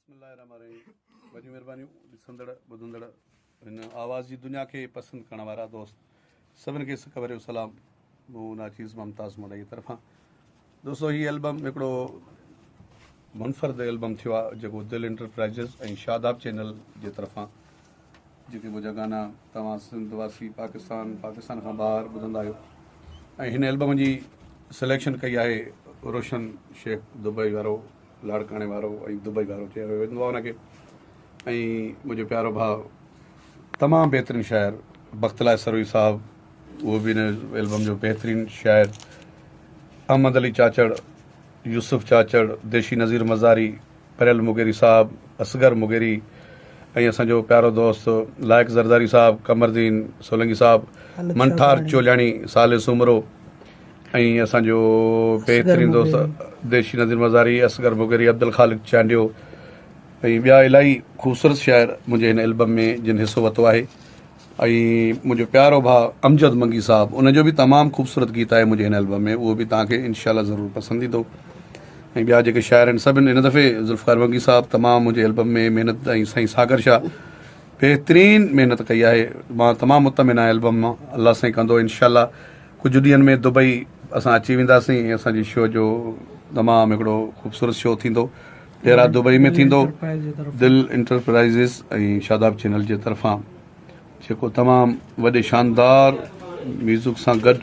بسم الله الرحمن الرحيم وڏيون مهربانيون ڏسندڙ ٻڌندڙ هن آواز جي دنيا کي پسند ڪرڻ وارا دوست سڀن کي سڪ ڀريو سلام مون ناچيز ممتاز مولائي طرفان دوستو هي البم هڪڙو منفرد البم ٿيو آهي جيڪو دل انٽرپرائزز ۽ شاداب چينل جي طرفان جيڪي منهنجا گانا توهان سنڌ واسي پاڪستان پاڪستان کان ٻاهر ٻڌندا آهيو ۽ هن البم جي سليڪشن ڪئي آهي روشن شيخ دبئي وارو لاڙڪاڻي وارو ۽ دبئي وارو چيو ويندو آهي ان کي ۽ منهنجو پيارو ڀاء تمام بهترين شاعر بخت لاء سروي صاحب اهو به هن البم جو بهترين شاعر احمد علي چاچڙ يوسف چاچڙ ديشي نظير مزاري پريل مغيري صاحب، اصغر مغيري ۽ اسان جو پيارو دوست لائق زرداري صاحب، قمردين سولنگي صاحب، منٺار چولياڻي، صالح سومرو ۽ اسان جو بهترين دوست ديشي نظير مزاري، اصغر مغيري، عبدالخالق چانڊيو ۽ ٻيا الاهي خوبصورت شاعر منهنجي هن البم ۾ جن حصو ورتو آهي. ۽ منهنجو پيارو ڀاء امجد منگي صاحب ان جو به تمام خوبصورت گيت آهي منهنجي هن البم ۾ اهو به توهان کي انشاء الله ضرور پسند ايندو ۽ ٻيا جيڪي شاعر آهن سڀن هن دفعي ذوالفقار منگي صاحب تمام منهنجي البم ۾ محنت ۽ سائين ساگر شاهه بهترين محنت ڪئي آهي مان تمام مطمئن آهيان البم مان الله سائين ڪندو انشاء الله ڪجهه ڏينهن ۾ دبئي اسان اچي وينداسين ۽ اسان جي شو جو تمام هڪڙو خوبصورت شو ٿيندو ڊيرا دبئي ۾ ٿيندو دل انٽرپرائزز ۽ شاداب چينل جي طرفان جيڪو تمام وڏي شاندار ميوزڪ سان گڏ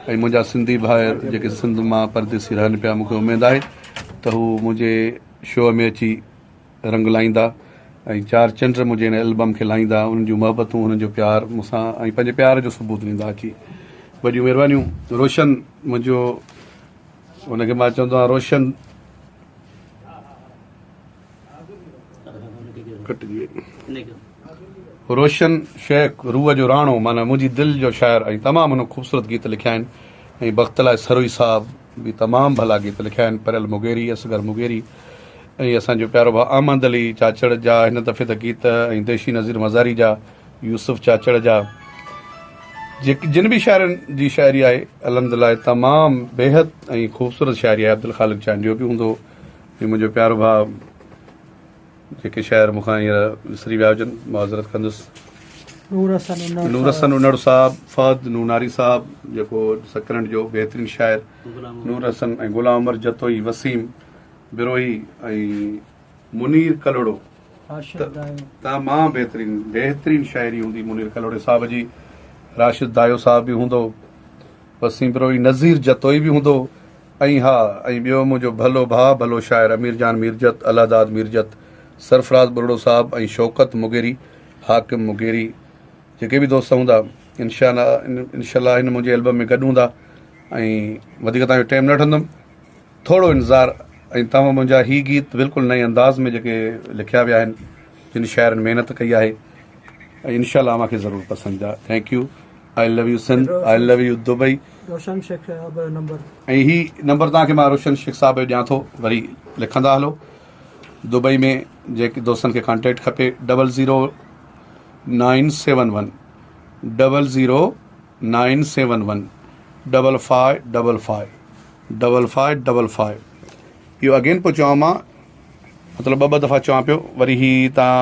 ۽ منهنجا سنڌي ڀائر جيڪي سنڌ مان پرديسي رهن پيا مونکي اميد آهي ته هو منهنجي شو ۾ اچي رنگ لائيندا ۽ چار چنڊ منهنجي هن البم کي لائيندا انهن جون محبتون انهن جو پيار مون سان ۽ پنهنجي پيار جو ثبوت ڏيندا اچي وڏيون مهربانيون روشن منهنجو ان کي مان چوندو آهيان روشن ڪٽجي وئي. روشن شيخ روح جو راڻو معنيٰ منهنجي دل جو شاعر ۽ تمام هن خوبصورت گيت لکيا آهن ۽ بخت لاء سروئي صاحب به تمام ڀلا گيت لکيا آهن پريل مغيري اصغر مغيري ۽ اسان جو پيارو ڀاء احمد علي چاچڙ جا هن دفعي ته گيت ۽ ديشي نظير مزاري جا يوسف چاچڙ جا جيڪي جن به شاعرن جي شاعري آهي الحمدلله تمام بيحد ۽ خوبصورت شاعري آهي عبدالخالق چانڊيو به هوندو ۽ منهنجو پيارو ڀاء جيڪي شاعر مون کان هينئر وسري ويا هجن معذرت ڪندس. نور حسن انڙ صاحب، فهد نوناري صاحب جيڪو سڪرنڊ جو بهترين شاعر، نور حسن ۽ غلام عمر جتوئي، وسيم بروهي ۽ منير ڪلهوڙو تمام بهترين بهترين شاعري هوندي منير ڪلهوڙي صاحب جي، راشد دايو صاحب به هوندو، وسيم بروهي، نذير جتوئي به هوندو. ۽ ها ۽ ٻيو منهنجو ڀلو ڀاء ڀلو شاعر امير جان ميرجت، الله داد ميرجت، سرفراز ٻرڙو صاحب ۽ شوڪت مغيري، حاڪم مغيري جيڪي به دوست هوندا انشاء الله هن منهنجي البم ۾ گڏ هوندا ۽ وڌيڪ توهان جو ٽيم نه وٺندم ٿورو انتظار ۽ توهان منهنجا هي گيت بلڪل نئين انداز ۾ جيڪي لکيا ويا آهن جن شاعرن محنت ڪئي آهي ۽ انشاء الله اوهان کي ضرور پسند ايندا thank you I love you Sindh I love you Dubai. Roshan Shaikh صاحب جو نمبر. ۽ هي نمبر توهان کي مان روشن شيخ صاحب جو ڏيان ٿو وري لکندا هلو دبئي ۾ جيڪي دوستن کي ڪانٽيڪٽ کپي double zero nine seven one double zero nine seven one double five double five double five double five اهو اگين پيو چوان مان مطلب ٻه ٻه دفعا چوان پيو وري هي تان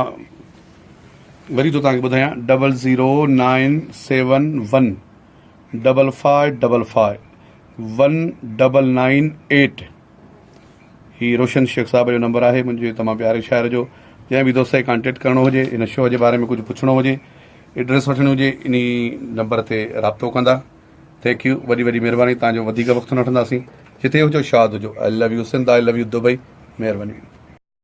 وري ٿو توهان کي ٻڌايان double zero nine seven one double five double five one double nine eight هي روشن شيخ صاحب جو نمبر آهي منهنجي تمام پياري شاعر جو جنهن به دوست کي ڪانٽيڪٽ ڪرڻو هجي ان شو جي باري ۾ ڪجهه پڇڻو هجي ايڊريس وٺڻي هجي انهي نمبر تي رابطو ڪندا thank you وڏي وڏي مهرباني تان جو وڌيڪ وقت نه وٺنداسين جتي هجو شاد هجو I love you Sindh I love you Dubai مهرباني.